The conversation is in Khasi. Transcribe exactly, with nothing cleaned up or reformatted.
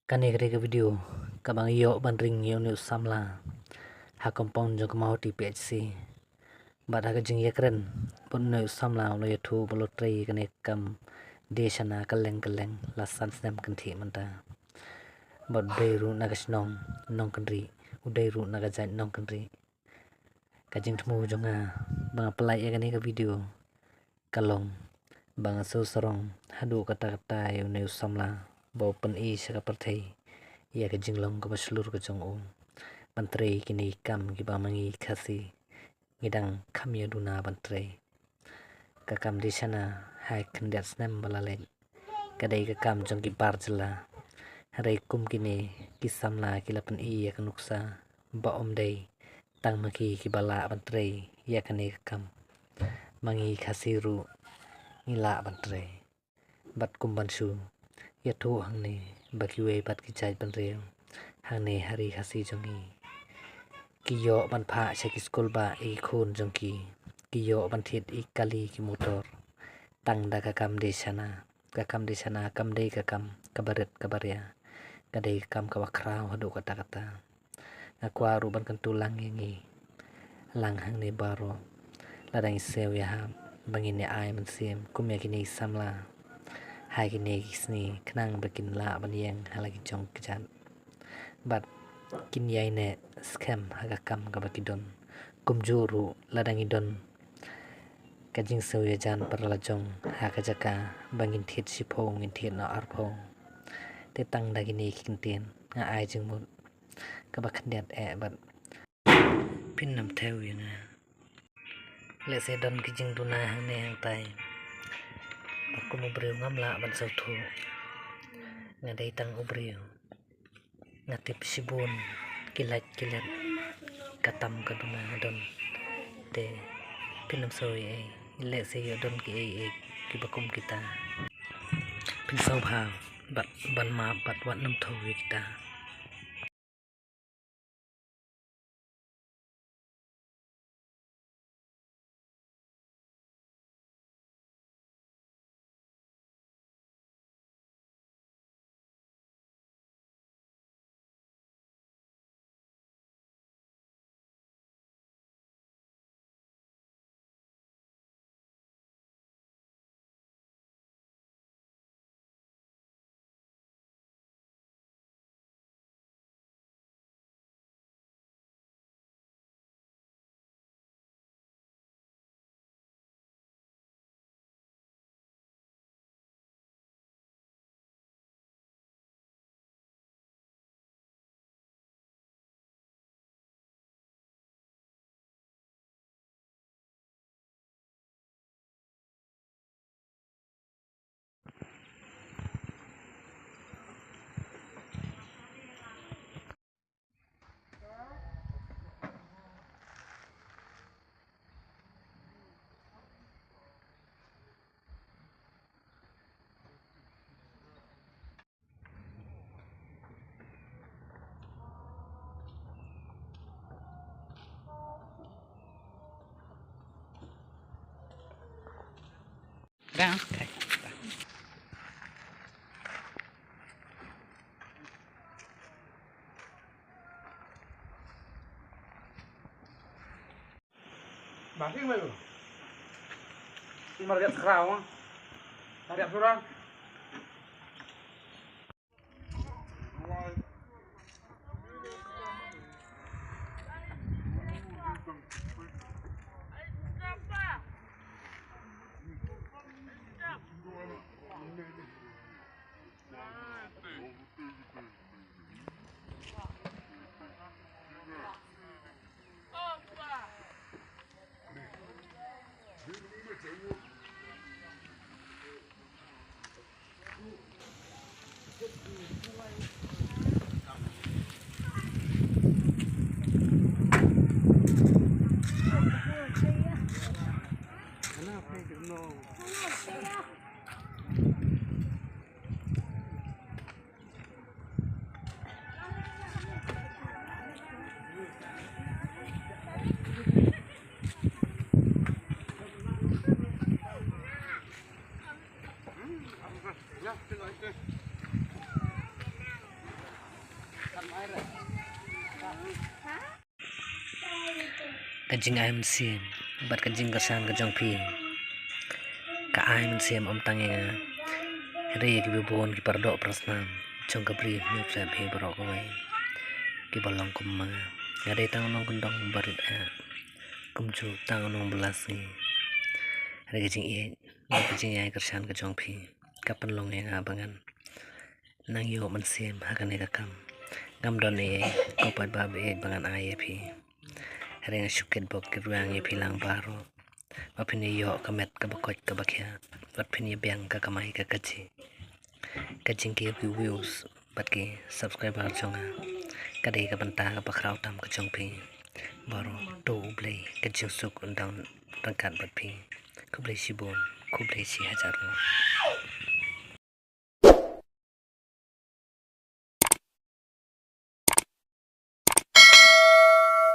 Kane ka dei ka video kaba nga ïoh ban ring ïa une u samla ha compound jong ka Mawhati P H C. Bad ha ka jingïakren bad une u samla u la ïathuh ba u la trei kane ka kam die shana kylleng kylleng la san snem kynthih mynta. Bad u dei ruh na ka shnong Nongkynrih, u dei ruh na ka jait Nongkynrih. Ka jingthmu jong nga ba nga pynlait ïa kane ka video ka long ba nga sngewsarong haduh katta katta ïa une u samla ba u pyni sha ka pyrthei ïa ka jinglong kaba shlur ka jong u ban trei kine ki kam kiba ma ngi Khasi ngi dang kham ïa duna ban trei. Ka kam die shana ha khyndiat snem ba la leit ka dei ka kam jong ki bar jylla. Hynrei kum kine ki samla ki la pyni ïa ka nuksa ba ym dei tang ma ki kiba lah ban trei ïa kane ka kam, ma ngi Khasi ruh ngi lah ban trei. Bad kum ban shu ïathuh hangne ba kiwei pat ki jait bynriew hangne ha ri Khasi jong ngi ki ïoh ban phah sha ki skul ba ïa ki khun jong ki, ki ïoh ban thied ïa ki kali ki motor tang da ka kam die shana. Ka kam die shana kam dei ka kam kaba rit kaba ria, ka dei ka kam kaba khraw haduh katta katta. Nga kwah ruh ban kyntu lang ïa ngi lang hangne baroh, lada ngi sngewthuh ïa ha ba ngin ïa ai mynsiem kum ïa kine ki samla ha kine ki sngi khnang ba kin lah ban ïeng ha la ki jong ki jait bad kin ïai neh skhem ha ka kam kaba ki don. Kumjuh ruh lada ngi don ka jingsngewthuh ïa jan para la jong ha ka jaka ba ngin thied shiphew ngin thied noh arphew. Te tang da kine ki kyntien nga ai jingmut kaba khyndiat eh bad phin ym thew ïa nga. Lehse don ki jingduna hangne hangtai. Ba kum u briew ngam lah ban sngewthuh. Nga dei tang u briew. Nga tip shibun ki lait ki let ka tam ka duna nga don. Te phin ym sngewthuh ei ei. Lehse ïoh don ki ei ei kiba kum kita. Phin sngewbha bad ban map bad wat nym thew ïa kita. Down. Okay. Ba sing mai. Mar riat sekrau. Mar riat surang. Ka jingai mynsiem bad ka jingkyrshan ka jong phi ka ai mynsiem ym tang ïa nga, hynrei ïa kiba bun ki paradoh parasnam jong ka Bri Hynñiewtrep hi baroh kawei kiba long kum ma nga. Nga dei tang u nongkyndong ba rit eh, kumjuh tang u nongbylla sngi. Hynrei ka jingïeit bad ka jingïai kyrshan ka jong phi ka pynlong ïa nga ba ngan nang ïoh mynsiem ha kane ka kam. Ngam don ei ei, ko paidbah ba ïeit, ba ngan ai ïa phi. Hynrei nga shu kitbok kitrwiang ïa phi lang baroh ba phin ïoh ka met kaba koit kaba khiah bad phin ïa biang ka kamai ka kajih. Ka jingkiew ki views bad ki subscriber jong nga ka dei ka bynta kaba khraw tam ka jong phi baroh. To U Blei ka jingsuk un don ryngkat bad phi. Khublei shibun, khublei shi hajar nguh.